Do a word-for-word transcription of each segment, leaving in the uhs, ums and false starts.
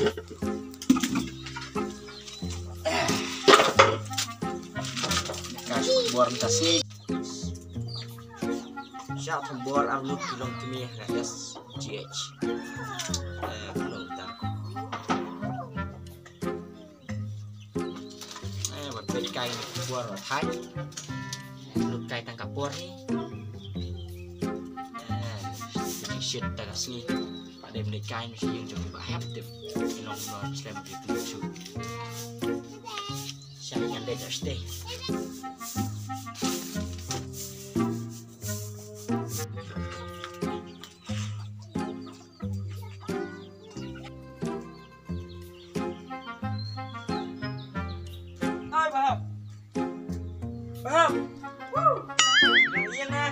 Ka shu bor mynta sngi. Sha pynbor ar lut ki long kmie ha S G H. Eh, ki long ta. Eh, wat peit kai ni bor wat hai. Lut kai tang ka por ni. Eh, shit ta ka sngi. Ba dei mynta kai ni shi yung jong ba hap dip. Ki long no slem ki tu chu. Sha ngan dei da stay. Hai, Bahap. Bahap. Woo. Dah ïeng dah.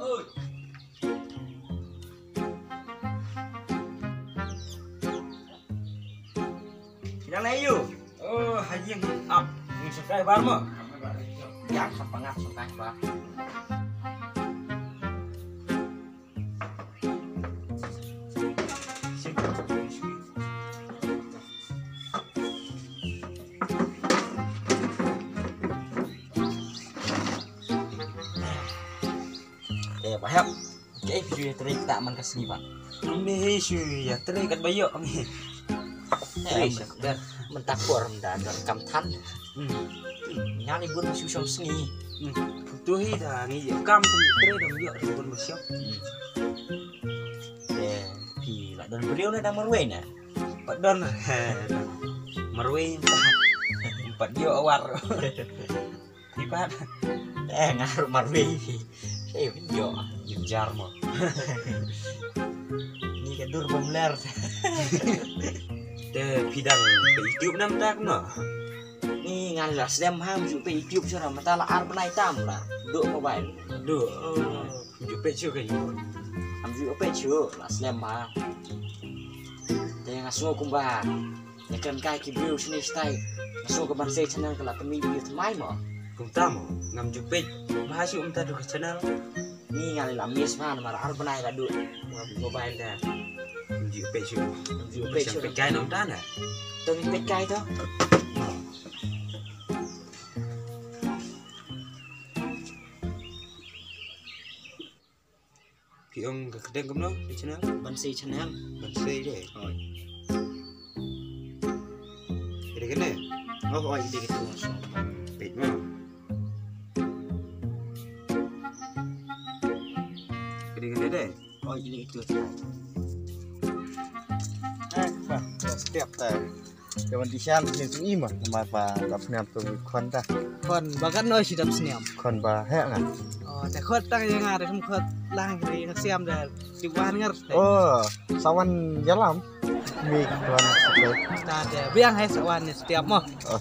Oi. Dah lah, yu. Oh, ha ïeng ap. Ni subscriber mo. Ya, sampai ngat subscriber. Eh, Bah Hep. Kaei phi shu ïatrei ktah man ka sngi ba? Ym dei shu ïatrei kat ba ïoh ngi. Eh, mynta por mynta don kam than. Hmm. Nga ni bun shu shong sngi. Hmm. Tu hi da ngi ïoh kam tu ïatrei dang ïoh ri bun shu. Hmm. Eh, phi la don briew na da marwei na. Pat don marwei ta. Pat ïoh awar. Phi pat. Eh, nga ruh marwei. Eh, ïoh. Ïoh jar mo. Ni ka dur bom ler. Te phi dang peit YouTube nam tak no. Ni nga la slem ham ju peit YouTube sura mata la ar bnai tam la. Duk mobile. Duk. Oh. Ju peit shu ka ju. Am ju peit shu la slem ha. Te nga sngew kumba ïa kren kai ki briew shane shatai. Nga sngew ka Ban Sei channel ka la pynmih briew thymmai mo. Kumta mo ngam ju peit. Bha shu kumta tu ka channel. Ni nga la miss man mar ar bnai la duk mobile da. Am ju peit shu. Am ju peit shu. Peit kai nong ta na. To peit kai to. Phi ong ka kdeng kumno ka channel? Ban Sei channel. Ban Sei de. Hoi. Ka dei kane? Oh, hoi, ka dei katu. Peit mo. Ka dei kane de? Hoi, ka dei katu. Eh, ba, ba, step ta. Te wan ti shan ne tu ima ma ba dap sniam tu khon ta. Khon ba kan noi shi dap sniam. Khon ba heh nga. Oh, te khot tang ïa nga de khot lang ri siam de ti wan ngar. Oh, sawan jalam. Mi khon. Ta de biang hai sawan ne setiap mo. Oh.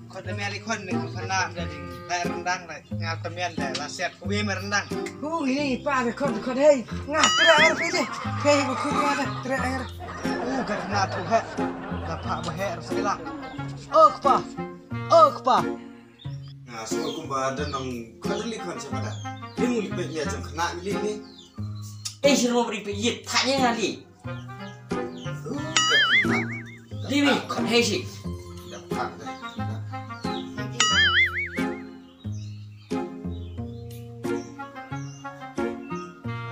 Khot de meri khon ne khon na de ding. Hai rendang de. Nga temian de la siat kuwi me rendang. Hu ini pa de khot khot hei. Nga tre air pe de. Hei ba khot nga de tre air. U gat na tu he. Da pa ba he sila. Ok pa. Ok pa. Nga sngewbha kumba da nong khot li khon sha ba da. Ni mu li pe ya jong khna li ni. Ei sir mo bri pe yit tha ye nga li. Diwi, hei shi.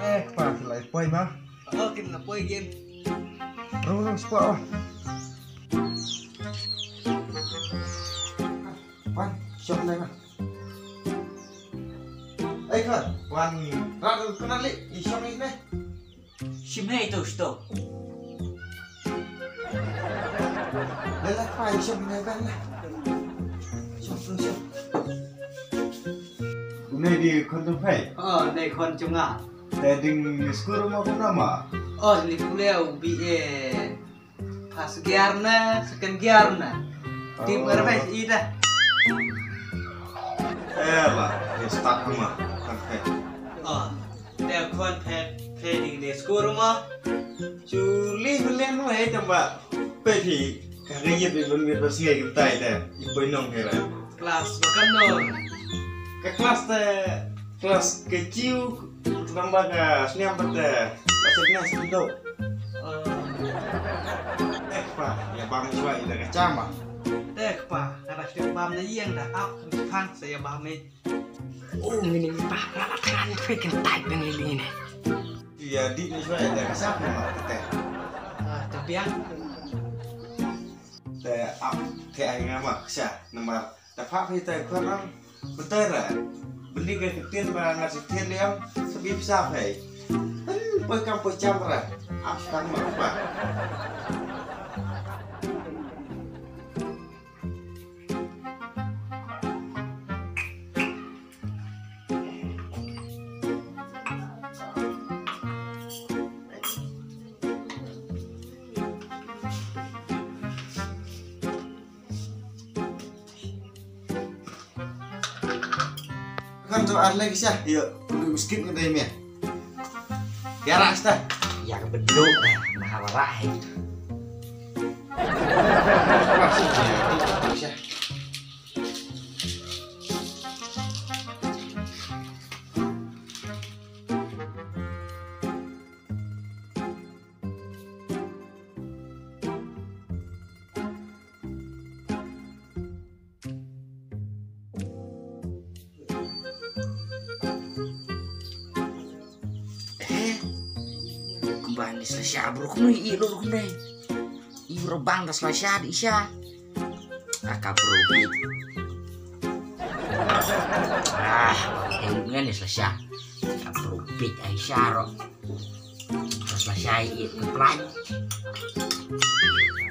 Eh, pa, lai poi ma. Oh, kin la poi gin. Rung, rung, spot, oh. Wan, shop nai ma. Eh, kan, wan, rat, kan, li, i shop ni, ne. Shim hei to sto. Lala pa i shim ne ban la. Shim shim shim. Une di khon tu phai. Oh, ne khon chunga. Te ding school mo khon ma. Oh, li pule u B A. First gear na, second gear na. Tim ngar phai ida. Eh, la, ya start ma. Kan phai. Oh. Te khon phet phet ding de skur ma. Chu li blen mo he tamba. Phet hi ka ga yet bi bun mi ba sngai kim tai te. I poi nong he ra. Class ba kan no. Ka class te Klas ka jiw, tang ba ka sniam ba te, ba sniam sniam do. Te kpa, ïa bam shuwa ïa ka chama. Te kpa, ka da sniam bam na ïeng da ap, kan sa ïa bam ni. Oh, ini pa, rata kan freaking tight dengan ini nih. Ïa di ni shuwa ïa ka sap ni ma te. Ah, te biang. Te ap, te ai nga ma, sha, namar. Te pha phi te khon am. Betul ra. Beli ke ketin ba ngat si tin liam. Sebi pisa phi. Hmm, poi kam poi jam ra. Ap tang ma pa. Kan tu ar lagi sah. Yo, perlu miskin ke dai meh. Ya rak sah. Ya ke beduk dah. Mahal rak hai. Masih ya, tu sah. Eh, kumba ni slasha bro, kumno i lo kumne. I bro bang da slasha di sha. Aka bro bit. Ah, eh, ngan ni slasha. Aka bro bit ai sha ro. Slasha i ke plan.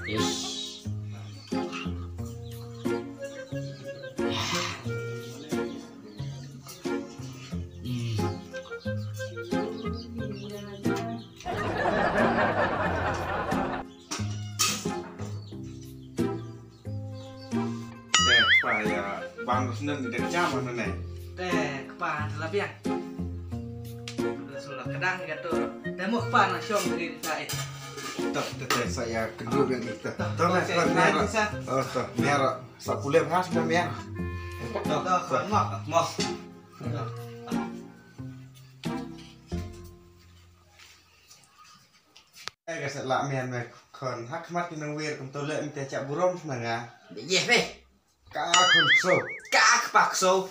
Yes. Te kpa ïa bang ko snen de jam ne. Te kpa te la biang. Rasulullah kadang ka tu. Te mo kpa na shong ri ta eh. Te te te sa ïa kedua biang kita. Te na sa biang. Oh te biang. Sa pule bhas na mia. Dah, dah, dah, dah, dah. Eh, ka sa la mia me kon hak mat ki nang wir kum tole mte chak burom sna nga. Ye be. Ka kon so. Ka pak so.